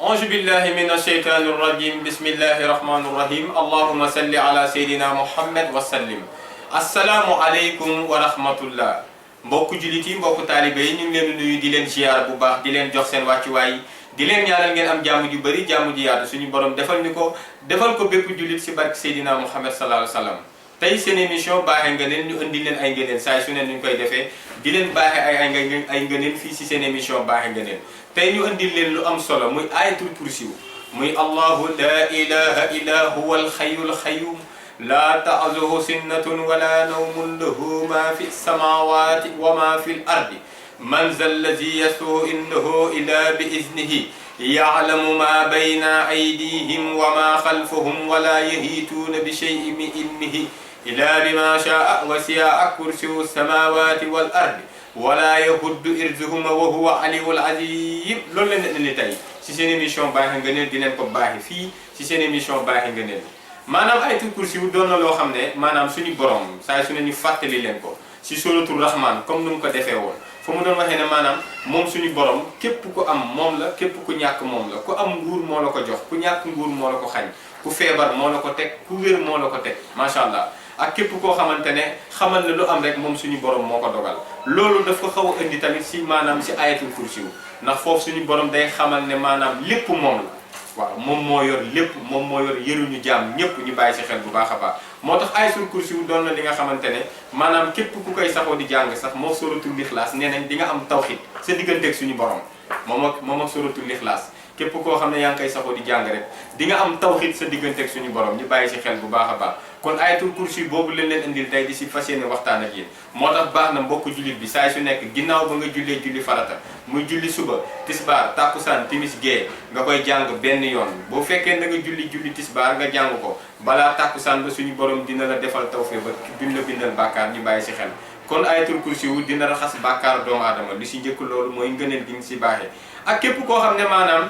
أعوذ بالله من الشيطان الرجيم بسم الله الرحمن الرحيم اللهم صل على سيدنا محمد وسلم السلام عليكم ورحمة الله mbokku jullit yi mbokku taalibe yi ñu ngi leen di nuyu di leen ziar bu baax di leen jox seen wàccuwaay di leen ñaanal ngeen am jàmm ju bëri jàmm ji yaatu suñu borom defal ñu ko defal ko bépp jullit si barke Seydina Muhammad sallallahu alayhi wa sallam tey seen émission baaxee ngëneel ñu indi leen ay ngëneel saa su ne ñu koy defee di leen baaxee ay ngëneel fii si seen émission baaxee ngëneel tey ñu indi leen lu am solo muy ayatul kursi muy allahu la ilaha illa huwa alxayyul qayyum لا تأخذه سنة ولا نوم له ما في السماوات وما في الأرض من ذا الذي يشفع عنده إلا بإذنه يعلم ما بين أيديهم وما خلفهم ولا يحيطون بشيء من علمه إلا بما شاء وسع كرسيه السماوات والأرض ولا يهد إرزهما وهو علي العظيم loolu la ñu indi tey ci seen émission baaxee ngëneel di leen ko baaxee fii ci seen émission baaxee ngëneel maanaam ayatul kursi wu doon na loo xam ne maanaam suñu borom saa su ne ñu fàttali leen ko si suratul rahman comme nu mu ko defee woon fu mu doon waxee ne maanaam moom suñu borom képp ku am moom la képp ku ñàkk moom la ku am nguur moo la ko jox ku ñàkk nguur moo la ko xañ ku feebar moo la ko teg ku wér moo la ko teg macha allah ak képp koo xamante ne xamal na lu am rek moom suñu borom moo ko dogal loolu daf ko xaw a indi tamit si maanaam si ayatul kursi wu ndax foofu suñu borom day xamal ne maanaam lépp moom la. waaw moom moo yor lépp moom moo yor yëruñu jaam ñëpp ñu bàyyi si xel bu baax a baax moo tax ayatul kursi wu doon na li nga xamante ne maanaam képp ku koy saxoo di jàng sax moo suratul ixlaas nee nañ di nga am tawxid sa digganteeg suñu borom moom ak suratul ixlaas képp koo xam ne yaa ngi koy saxoo di jàng rek di nga am tawxid sa digganteeg suñu borom ñu bàyyi si xel bu baax a baax kon ayatul kursi boobu leen leen indil tey di si fas yéene waxtaan ak yéen moo tax baax na mbokku jullit bi saa su nekk ginnaaw ba nga jullee julli farata muy julli suba tisbaar takkusaan timis gee nga koy jàng benn yoon boo fekkee na nga julli tisbaar nga jàng ko balaa takkusaan ba suñu borom dina la defal tawfeex ba duñ la bindal bàkkaar ñu bàyyi si xel kon ayatul kursi wu dina raxas bàkkaar doomu aadama lu si njëkk loolu mooy ngëneel gi nga si baaxee ak képp koo xam ne maanaam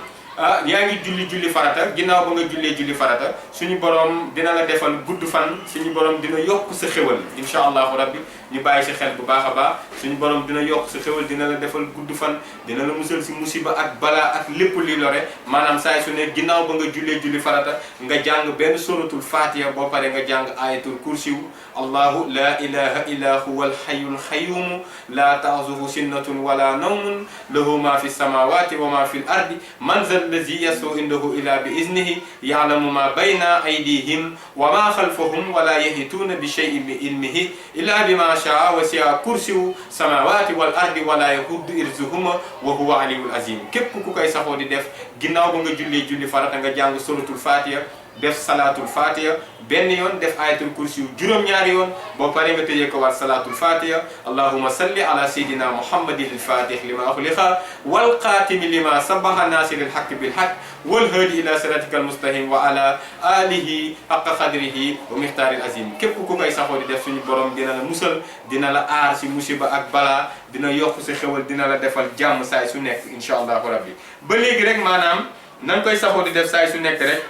yaa ngi julli farata ginnaaw ba nga julli farata suñu borom dina la defal gudd fan suñu borom dina yokk sa xéwal incha allahu rabbi ñu bàyyi si xel bu baax a baax suñu borom dina yokk sa xéwal dina la defal gudd fan dina la musal si musiba ak balaa ak lépp li lore maanaam saa su ne ginnaaw ba nga julli farata nga jàng benn suratul fatiha boo pare nga jàng ayatul kursiw allahu la ilaha illa huwa alhayyul qayyum la ta'zuhu sinnatun wala nawmun lahu ma fi samawati wa ma fi l ardi man zal الذي يسوع عنده إلا بإذنه يعلم ما بين أيديهم وما خلفهم ولا يحيطون بشيء من علمه إلا بما شاء وسع كرسيه السماوات والأرض ولا يهود إرزهما وهو علي العظيم képp ku koy saxoo di def ginnaaw ba nga julli farata nga jàng suratul fatiha def salatul fatiha benn yoon def ayatul kursi yu juróom-ñaari yoon boo paree nga tëjee ko waat salatul fatiha allahumma salli ala sayyidina muhammadin al-fatih lima ughliqa wal xaatimi lima sabaha nasiril haqq bil haqq wal hadi ila siratikal mustaqim wa ala alihi haqqa qadrihi wa miqdaril azim képp ku koy saxoo di def suñu borom dina la musal dina la aar si musiba ak balaa dina yokk sa xewal dina la defal jàmm saay su nekk incha allahu rabbi ba léegi rek maanaam nan koy saxoo di def saay su nekk rek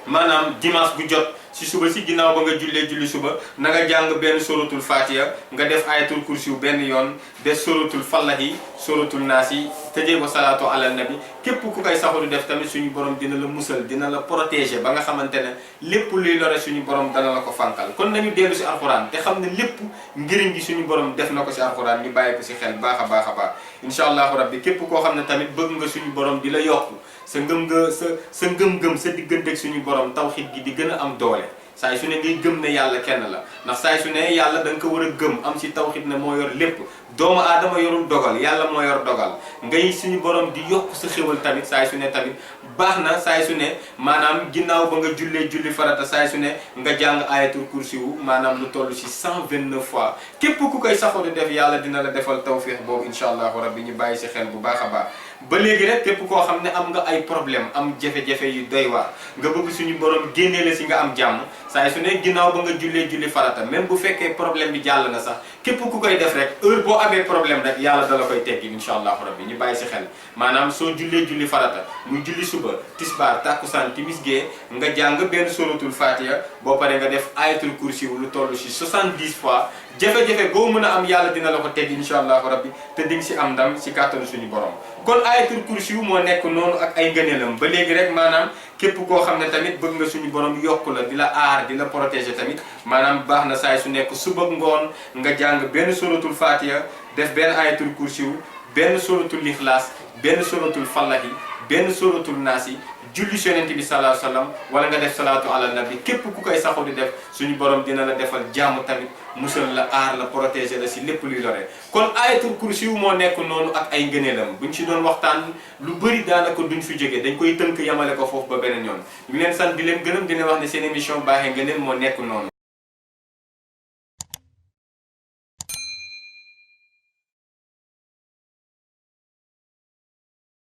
maanaam dimanche bu jot si suba si ginnaaw ba nga julli suba na nga jàng benn suratul fatiha nga def ayatul kursi benn yoon def suratul fallahi suratul naasi tëjee ko salaatu ala nabi képp ku koy saxu di def tamit suñu borom dina la musal dina la protéger ba nga xamante ne lépp luy lore suñu borom dana la ko fànkal kon nañu dellu si alxuraan te xam ne lépp njëriñ gi suñu borom def na ko si alxuraan ñu bàyyi ko si xel baax a baax a baax incha allahu rabbi képp koo xam ne tamit bëgg nga suñu borom di la yokku sa ngëm-ngëm sa digganteeg suñu borom tawxiid gi di gën a am doole saay su ne ngay gëm ne yàlla kenn la ndax saay su ne yàlla da nga ko war a gëm am si tawxiid ne moo yor lépp doomu aadama yorul dogal yàlla moo yor dogal ngay suñu borom di yokk sa xéwal tamit saay su ne tamit baax na saay su ne maanaam ginnaaw ba nga julli farata saay su ne nga jàng ayatul kursi wu maanaam lu toll si 129 fois képp ku koy saxoo di def yàlla dina la defal tawfiix boobu incha allahu rabbi ñu bàyyi si xel bu baax a baax ba léegi rek képp koo xam ne am nga ay problème am jafe-jafe yu doy waar nga bëgg suñu borom génnee la si nga am jàmm saay su ne ginnaaw ba nga julli farata même bu fekkee problème bi jàll na sax képp ku koy def rek heure boo amee problème rek yàlla dala koy teggi incha allahu rabbi ñu bàyyi si xel maanaam soo julli farata muy julli suba tisbaar takkusaan timis gee nga jàng benn suratul fatiha boo paree nga def ayatul kursi lu toll si 70 fois jafe-jafe goo mën a am yàlla dina la ko teg incha allahu rabbi te di nga si am ndam si kàttanu suñu borom. kon ayatul kursi yu moo nekk noonu ak ay ngëneelam ba léegi rek maanaam képp koo xam ne tamit bëgg nga suñu borom yokk la di la aar di la protéger tamit maanaam baax na saay su nekk suba ngoon nga jàng benn suratul fatiha def benn ayatul kursi yu benn suratul ixlaas benn suratul fallahi benn suratul naasi julli si yonent bi sallallahu alayhi wa sallam wala nga def salaatu ala nabi képp ku koy saxu di def suñu borom dina la defal jàmm tamit musal la aar la protéger la si lépp luy lore. kon ayatul kursi yu moo nekk noonu ak ay ngëneelam buñ ci doon waxtaan lu bëri daanaka duñ fi jógee dañ koy tënk yamale ko foofu ba beneen yoon ñu leen sant di leen gërëm dina wax ne seen émission baaxee ngëneel moo nekk noonu.